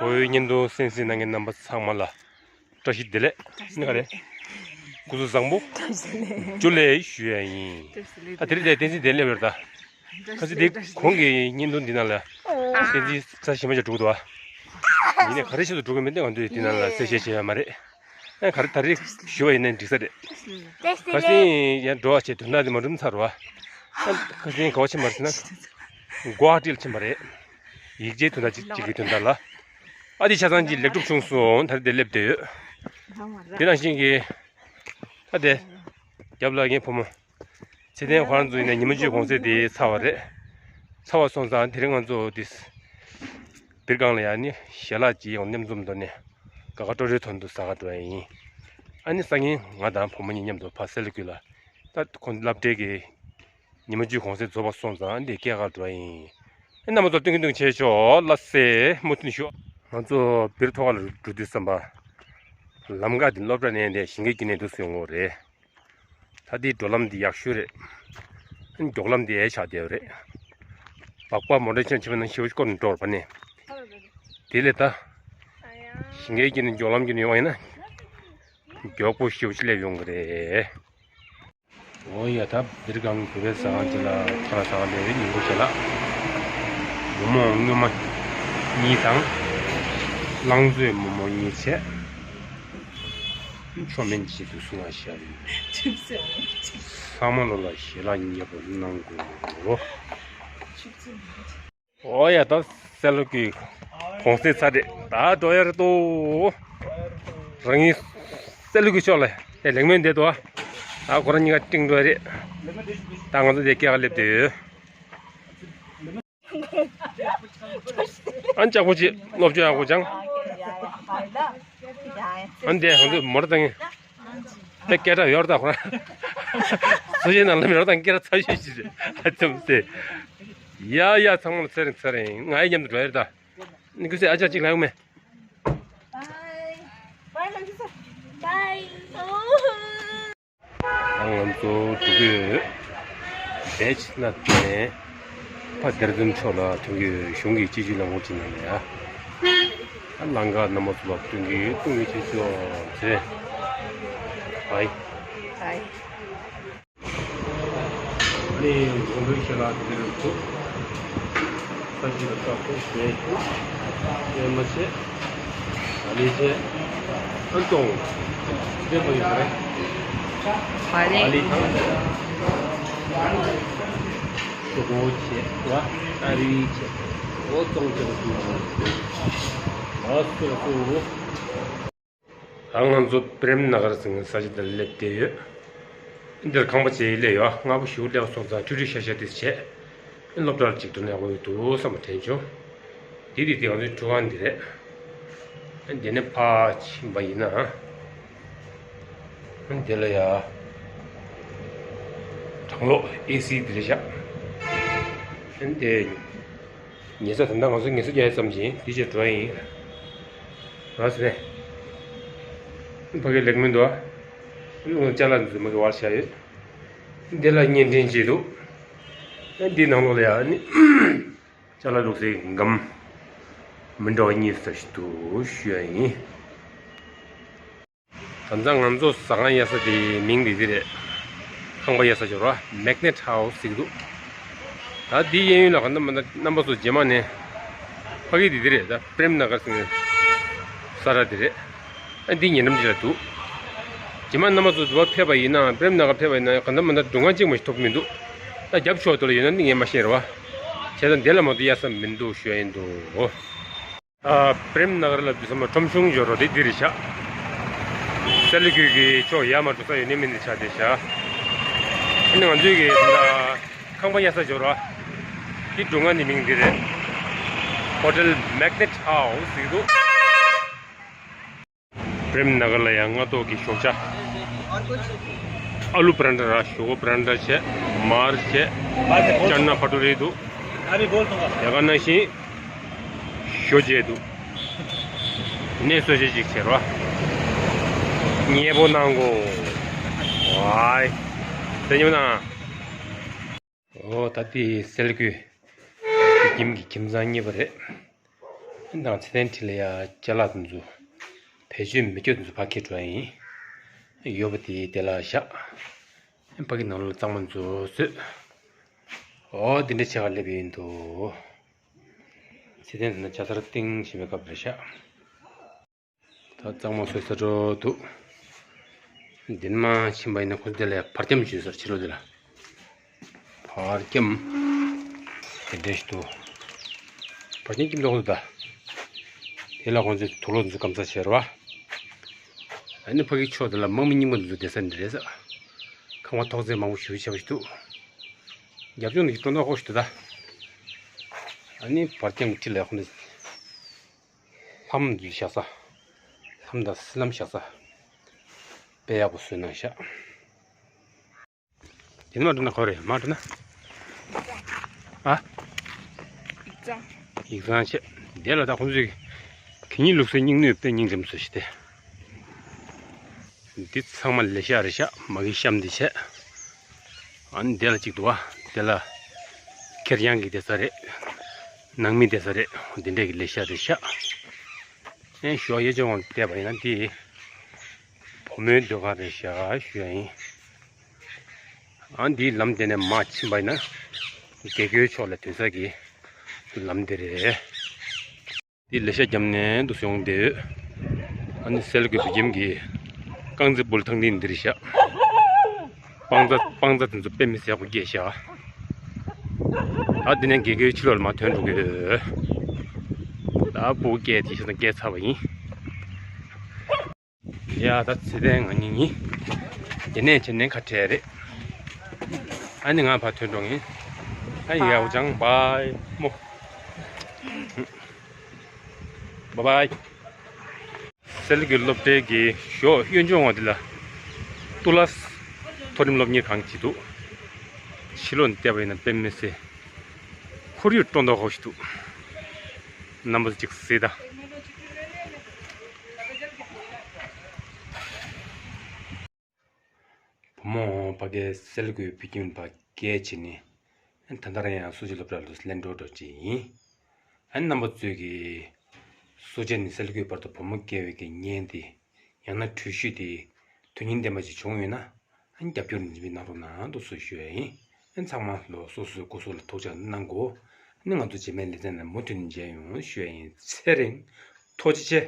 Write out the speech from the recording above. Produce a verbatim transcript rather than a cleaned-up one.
བོད་ཡིག་བརྙན་ཐུང་གསན་གཟིགས་གནང་མཁན་རྣམ་པ་ཚང་མ་ལ་བཀྲ་ཤིས་བདེ་ལེགས། བཀྲ་ཤིས་ནི་ག་རེ། བདེ་ལེགས། སྐུ་གཟུགས་བཟང་པོ། བཀྲ་ཤིས་བདེ་ལེགས། ཇུ་ལེ་ཞུ་ཡ་ཡིན། བཀྲ་ཤིས་བདེ་ལེགས། ད་དེ་རིང་དེ་བསྟན་འཛིན་བདེ་ལེགས་ཡོད་ད། ཁ་སང་དེ་གོང་གི་བརྙན་ཐུང་འདི་ནང་ལ་བསྟན་འཛིན་རྩ་ཞིབ་མ་ཆགས་འགྲོ་གི་འདུག་ཨ། ཡིན་ནའི་ག་རེ་བྱེད་དུ་འགྲོ་གི་མིན་ཏེ་ང་ཚོས་འདི་ནང་ལ་གསལ་བཤད་བྱེད་ཡ་མ་རེད། ཨ་ག་རེ་ད་རེས་ཞུ་བ་ཡིན་ན་འགྲིག་ས་རེད། ཁ་སང་ཡང་འགྲོ་བ་བྱས་དོན་དག་འདི་མ་འགྲུབ་ཚར་བ། ཨ་ཁ་སང་ག་བ་ཕྱིན་པ་རེད་ཟེར་ན། གོ་ཧ་ཊིར་ཕྱིན་པ་རེད། ཡིག་ཆའི་དོན་དག་ཅིག་ཅིག་གི་དོན་དག་ལ། ཨ་དེ་ཆ་ཚང་ཅིག་ལེགས་གྲུབ་བྱུང་སོང་། ད་རེས་དེ་སླེབས་བསྡད་ཡོད། དེ་ནང་བཞིན་གྱི། ད་དེ། རྒྱབ་ལ་ངའི་བུ་མོ། ཚེ་བརྟན་ཁོ་རང་ཚོ་ཡིན་ན་ཉི་མ་བཅུའི་གུང་སེང་དེ་ཚར་བ་རེད། ཚར་བ་སོང་ཙང་དེ་རིང་ང་ཚོ་དེ། སྦིར་སྒང་ལ་ཡ་ནི་ཞལ་ལག་ཅིག་ཡང་མཉམ་འཛོམས་འདུག་ནས་དགའ་དགའ་སྤྲོ་སྤྲོའི་དོན་དུ་ཟ་ག་འགྲོ་ཡ་ཡིན། ཨ་ནི་སང་ཉིན་ང་དང་བུ་མོ་གཉིས་མཉམ་དུ་ཕ་སེ་ལ་ཀུ་ལ། ད་ཁོང་སློབ་གྲྭའི་གི་ཉི་མ་བཅུའི་གུང་སེང་རྫོགས་པ་སོང་ཙང་འདི་སྐྱེལ་ག་འགྲོ་ཡ་ཡིན། ཨ་རྣམ་པ་ཚོ་སྟོན་གྱི་འདུག་བྱས་ཆོག་ལ་སེ་མུ་མཐུད་ནས་ཞུ། ང་ཚོ་སྦིར་ཐོག་ཁ་ལ་འགྲོ་དུས་ཙམ་པ། ལམ་ཁ་འདི་སློབ་གྲྭ་ནས་འདི་ཞིང་ཁའི་དཀྱིལ་ནས་འདུག་སེ་ཡོང་གི་རེད། ད་འདི་འགྲོ་ལམ་འདི་ཡག་ཤོས་རེད། མགྱོགས་ལམ་འདི་ཡལ་ཆགས་བསྡད་ཡོད་རེད། སྦག་སྦག་མོ་ཊ་ཆེན་ཆེན་པོ་ནང་ཞེ་པོ་ཅིག་བསྐོར་ནས་འགྲོ་བར་ནས། དེ་ལས་ད། ཞིང་ཁའི་དཀྱིལ་ནས་མགྱོགས་ལམ་བརྒྱུད་ནས་ཡོང་བ་ཡིན་ན། མགྱོགས་པོ་ཞེ་པོ་ཅིག་སླེབས་ཡོང་གི་རེད། འོ་ཡ་ད་སྦིར་སྒང་བོད་པའི་ཟ་ཁང་ཅིག་ལ་ཁ་ལག་ཟ་ག་སླེབས་ཡོད། ཉིན་གུང་ཞལ་ལག། མོག་མོག་སྔོན་མ་གཉིས་དང་། རླངས་བཙོས་མོག་མོག་གཉིས་བྱས། མཆོད་མེ་བྱེད་དུ་སོང་བ་ཤར་ཡོད། ཆིབས་སེ་འོང་ཆིབས། ཚང་མ་ལོ་ལ་ཞལ་ལག་མཉེས་པོ་གནང་དགོས། ཆིབས་སེ་འོང་། འོ་ཡ་ད་སེ་ལ་ཀུའི་གུང་སེང་ཚར་རེད། ད་འགྲོ་ཡ་རེད་དོ། རང་ཉིད་སེ་ལ་ཀུའི་ཕྱོགས་ལ་དེ་ལེགས་སྨོན་འདེབས་དོ། ད་ཁོ་རང་གཉིས་ཀ་སྤྲིང་འགྲོ་ཡ་རེད། ད་ང་ཚོ་དེ་སྐྱེལ་ག་སླེབས་བསྡད་ཡོད། ཨ་ནི་ལྕགས་པོ་ཅིག་སློབ་སྦྱོང་ཡག་པོ་སྦྱང་། ཨ་ནི་དེ་ང་ཚོས་མོ་ཊ་བཏང་ངེ། དེ་སྐད་གྲགས་ཡོད་རེད་ད་ཁོ་རང་། སོ་ཤལ་ནང་ལམ་ཡོད་རེད་ད། སྐད་གྲགས་ཚ་ཤོས་ཅིག་རེད། ཨ་ཙམ་སེ། ཡ་ཡ་ཚང་མ་ལ་ཚེ་རིང་ཚེ་རིང་། ང་ཡི་མཉམ་དུ་འགྲོ་ཡ་རེད་ད། ནི་ཀུ་སེ་ཨ་ཅག་ཅིག་ལ་ཡོང་མེད། Bye. Bye, Lalisa. Bye. ང་ཚོ་འགྲོ་གི་ཡོད། བེ་ཆི་ནག་ནས་ཕ་དེར་འཛིན་ཕྱོགས་ལ་ཐོན་གྱི་ཡོད། གཞུང་གི་སྤྱི་སྤྱོད་ལམ་ཁོངས་ཅིག་ནང་ལ་ཡ། ཨ་ལང་ཀ་རྣམ་པ་ཚོ་ལ་སྟོན་གྱི་ཡོད། སྟོན་གྱི་བྱེད་ཆོག་ཚེ། Bye. Bye. ཨ་ནི་འཛོམས་པའི་ཞལ་ལག་དེ་རུ་ཐུག་ས་གཞི་ལ་བཀའ་བསྒོ་བྱས། ཨེ་མ་བྱས། ཨ་ལི་བྱས། ཨ་ཙོང་། འདི་པོ་ཡོད་རེད། ཨ་ལི་དང་། ཞོག་ཁོག་བྱས། ཨ་རི་བྱས། འོ་ཙོང་བྱས་པ་ཐུག་ཨ་སོ་སོ། ད་ང་ཚོ་པྲེམ་ན་གར་ཟེར་མཁན་ས་ཆ་དེར་སླེབས་བསྡད་ཡོད། འདིར་ཁང་པ་ཅིག་སླེབས་ཡོད། སྔ་པོ་ཞེ་པོ་སླེབས་སོང་ཙང་འཁྲུག་འཁྲུག་ཤ་ཤ་དེ་བྱས། སློབ་གྲྭར་ཅིག་འགྲོ་ན་ཡག་པོ་ཡོད་འདུག་བསམ་པ་དྲན་བྱུང་། འདི་འདི་འདི་ང་ཚོའི་ཁྲུས་ཁང་འདི་རེད། འདི་ནས་ཕར་ཕྱིན་པ་ཡིན་ན། འདི་ལ་ཡ། གྲང་གློག་ཨེ་སི་འདི་རེད་ཤག་འདི། ཉལ་ས་ད་ལྟ་ང་ཚོ་ངལ་གསོ་རྒྱག་ཡས་ཙམ་གྱིས་འདི་བྱས་འགྲོ་ཡ་ཡིན། ར་སེ་ནས། ཕ་གི་ལེགས་མི་འདུག་ཨ། ཅ་ལག་འཛུལ་མ་གི་བར་བྱ་ཡོད། འདི་ལ་བརྙན་འཕྲིན་བྱེད་འདུག་ཨ་འདི་ནང་ལོགས་ལ་ཡ་ནི། ཅ་ལག་བླུགས་སའི་སྒམ། མི་འདྲ་བ་གཉིས་ཙམ་ཞིག་འདུག་ཞུ་ཡ་ཡིན། ད་ལྟ་ང་ཚོ་ཟ་ཁང་གཡར་ས་དེའི་མིང་དེ་འདི་རེད། ཁང་པ་གཡར་ས་སྦྱོར་བ་Magnet House ཟེར་གྱི་འདུག་ད་འདིའི་གཡས་གཡོན་ལ་ག་འདྲ་མ་འདྲ་རྣམ་པ་ཚོ་རྗེས་མ་ནས་ཕ་གི་དེ་འདི་རེད། ད་པྲེམ་ན་གར་ཟེར་ས་ར་དེ་རེད། ཨ་འདི་ཉེ་འགྲམ་ཅིག་ལ་འདུག་རྗེས་མ་རྣམ་པ་ཚོ་འདི་བ་ཕེབས་པ་ཡིན་ན་པྲེམ་ན་གར་ཕེབས་པ་ཡིན་ན་ག་འདྲ་མ་འདྲ་སྡུག་བསྔལ་གཅིག་མ་ཞིག་ཐོབ་ཀྱི་མི་འདུག་ད་རྒྱབ་ཕྱོགས་དེ་ལ་ཡོད་ན་ནི་ངས་མ་ཤེས་རེད་བ། བྱས་ཙང་འདི་ལ་མ་གཏོགས་གཡར་ས་མི་འདུག་ཞུ་ཡ་ཡིན་འདུག་ཨ་པྲེམ་ན་གར་ལ་དུས་ཙམ་པ་ཁྲོམ་གཞུང་སྦྱོར་བ་དེ་འདི་རེད་ཤག་སེ་ལ་ཀུ་གི་ཕྱོགས་ཡར་མར་འགྲོ་ས་ཡོད་ནི་མིན་ནི་ཆགས་བསྡད་ཤག་ཨ་ནི་ང་ཚོའི་གི་ད་ཁང་པ་གཡར་ས་སྦྱོར་བ་དེ་སྒྲུབ་ཁང་གི་མིང་འདི་རེད། Hotel Magnet House ཟེར་གྱི་འདུག་པྲེམ་ན་གར་ལ་ཡང་སྔ་ཐོག་གི་ཞོགས་ཇ། ཨ་ལུ་པ་རན་ཏྲ་ར། ཞོག་པ་རན་ཏྲ་བྱས། མར་བྱས། ཅ་ན་ཕ་ཏུ་རི་འདུག་དེ་ག་ནང་བཞིན་ཞོ་བྱས་འདུག་ནས་གསོལ་ཇ་ཅིག་བྱས་རོགས། མཉེས་པོ་གནང་གོ། ཝའི། སེམས་ཉམས་དང་། འོ་ད་ལྟའི་སེ་ལ་ཀུའི་ཁྱིམ་གྱི་ཁྱིམ་ཚང་གཉིས་པ་རེད། དང་ཚེ་བརྟན་འཕྲིན་ལས་ཡ་ཅ་ལག་དེ་ཚོ་བེད་སྤྱོད་མི་སྤྱོད་དེ་ཚོ་ཕར་འཁྱེར་འགྲོ་ཡ་ཡིན། ཡོད་པ་དེ་དེ་ལ་བཞག་ཕ་གི་ནང་ལོགས་ལ་གཙང་མ་འཛུལ་བཟོས། ཨོ་དེ་འདྲ་བྱེད་ག་སླེབས་ཡིན་འདུག་ཚེ་བརྟན་དེ་ན་ཇ་ཚར་བཏིང་བཞིན་པའི་སྐབས་རེད་ཤག་ད་གཙང་མ་བཟོས་ཚར་འགྲོ་འདུག་འདི་ནས་མར་ཕྱིན་པ་ཡིན་ན་ཁོ་ཚོ་དེ་ལ་བར་ཁྱམས་བྱོས་ཟེར་ཕྱི་ལོགས་དེ་ལ། བར་ཁྱམས། དེ་འདྲ་ཞིག་འདུག་བར་ཁྱམས་ཁྱིམ་ལོག་ཏུ་ད། དེ་ལ་ཁོང་ཚོས་དུག་ལོག་འཛུགས་སྐམ་ས་བྱེད་རོགས། ཨ་ནི་ཕ་གི་ཕྱོགས་དེ་ལ་དམག་མི་རྙིང་པ་འཛུགས་བསྡད་ས་འདི་རེད་ས། ཁང་པ་ཐོག་བརྩེགས་མང་པོ་ཞེ་པོ་ཆེ་བ་ཞིག་འདུག་རྒྱབ་ལྗོངས་འདི་སྤྲོ་མདོག་ཁ་པོ་ཞིག་འདུག་ད། ཨ་ནི་བར་ཁྱམས་ཀྱི་འཁྲིས་ལ་ཁོང་ཚོས། ལྷམ་འཛུལ་བཞག་ས། ལྷམ་དང་སི་ལྷམ་བཞག་ས། དཔེ་ཡག་པོ་བཟོས་གནང་ཤག་དེ་ནས་མར་འགྲོ་ན་ཁོ་རེད་མར་འགྲོ་ན། ཨ། ཡིག་ཚང་། ཡིག་ཚང་བྱས། དེ་ལ་ད་ཁོང་ཚོས་གད་སྙིགས་བླུགས་སའི་སྙིགས་སྣོད་དཔེ་སྙིང་རྗེ་མོ་བཟོས་ཤག་དེ། འདི་ཚང་མ་ལས་ཤག་རེད་ཤག་མ་གི་གཤམ་འདི་བྱས། ཨ་ནི་དེ་ལ་གཅིག་འདུག་བ། དེ་ལ་ཁེར་རྐྱང་གི་བསྡད་ས་རེད། ནང་མི་བསྡད་ས་རེད། འདི་འདྲས་ཀྱི་ལས་ཤག་རེད་ཤག་ཨེ་ཞོགས་གཡས་ཕྱོགས་བལྟས་པ་ཡིན་ན་འདི་བུ་མོའི་སྡོད་ཁང་རེད་ཤག་ཞུ་ཡ་ཡིན། ཨ་འདིའི་ལམ་དེ་ནས་མར་ཕྱིན་པ་ཡིན་ན་རྒྱལ་སྒོའི་ཕྱོགས་ལ་ཐོན་ས་གི་ལམ་དེ་རེད། འདི་ལས་ཤག་རྒྱབ་ནས་འདུག་སེ་ཡོང་བསྡད་ཡོད། ཨ་ནི་སེལ་དགོས་པའི་རྒྱུ་མཚན་གྱིས་རྐང་རྩེད་སྤོ་ལོ་ཐང་འདི་འདི་རེད་ཤག་པང་རྩྭ་པང་རྩྭ་དེ་ཚོ་དཔེ་མི་སྲིད་ཡག་པོ་སྐྱེས་ཤག་ད་འདི་ནས་རྒྱལ་སྒོའི་ཕྱི་ལོགས་ལ་མར་ཐོན་འགྲོ་གི་ཡོད། ད་སྤུ་གུ་སྐྱེས་དེ་ཤ་དང་སྐྱེས་ཚར་བ་ཡིན། ཡ་ད་ཚེ་བརྟན་ང་གཉིས་ཡིན། དེ་ནས་བྱས་ནས་ཁ་བྲལ་རེད། ཨ་ནི་ང་ཕར་ཐོན་འགྲོ་ཡིན། ཨ་ཡ་ཝུ་ཅང་བའི་མོ། བའི་བའི། སེལ་གྱི་སློབ་གྲྭའི་གི་ཞོགས་གཡོན་ཕྱོགས་འོག་འདི་ལ་ཏུ་ལ་མཐོ་རིམ་སློབ་གཉེར་ཁང་ཅིག་འདུག་ཕྱི་ལོགས་ནས་བལྟས་པ་ཡིན་ན་དཔེ་མི་སྲིད། ཁོར་ཡུག་སྤྲོ་མདོག་ཁ་པོ་ཞིག་འདུག་རྣམ་པ་ཚོ་ཅིག་གཟིགས་དང་། བུ་མོ་ཕ་གིར་སེལ་དགོས་བུ་ཁྱིམ་པ་སྐད་བྱས་ནས་ད་ལྟ་རང་ཡང་སོ་སོའི་སློབ་གྲྭ་ལ་ལེན་འགྲོ་འགྲོ་ཅིག་ཡིན། ཨ་ནི་རྣམ་པ་ཚོས་ཀྱི་གསོ་བྱ་ནས་སེལ་དགོས་བར་དུ་བུ་མོ་སྐྱེ་བའི་གི་བརྙན་དེ་ཡང་ན་འགྲུལ་བཞུད་དེ་དོན་སྙིང་ལྡན་པ་ཞིག་བྱུང་ཡོད་ན། ཨ་ནི་རྒྱབ་སྐྱོར་འཛིན་པའི་གནང་རོགས་གནང་དུ་སུ་ཞུ་ཡ་ཡིན། ཨ་ནི་ཚང་མ་ལོ་སོ་སོའི་སྐུ་གཟུགས་ལ་ཐུགས་ཅག་གནང་དགོས། ཨ་ནི་ང་ཚོ་རྗེས་མའི་ལེ་ཚན་ནང་མུ་མཐུད་ནས་མཇལ་ཡོང་ཞུ་ཡ་ཡིན། ཚེ་རིང་། ཐུགས་རྗེ་ཆེ།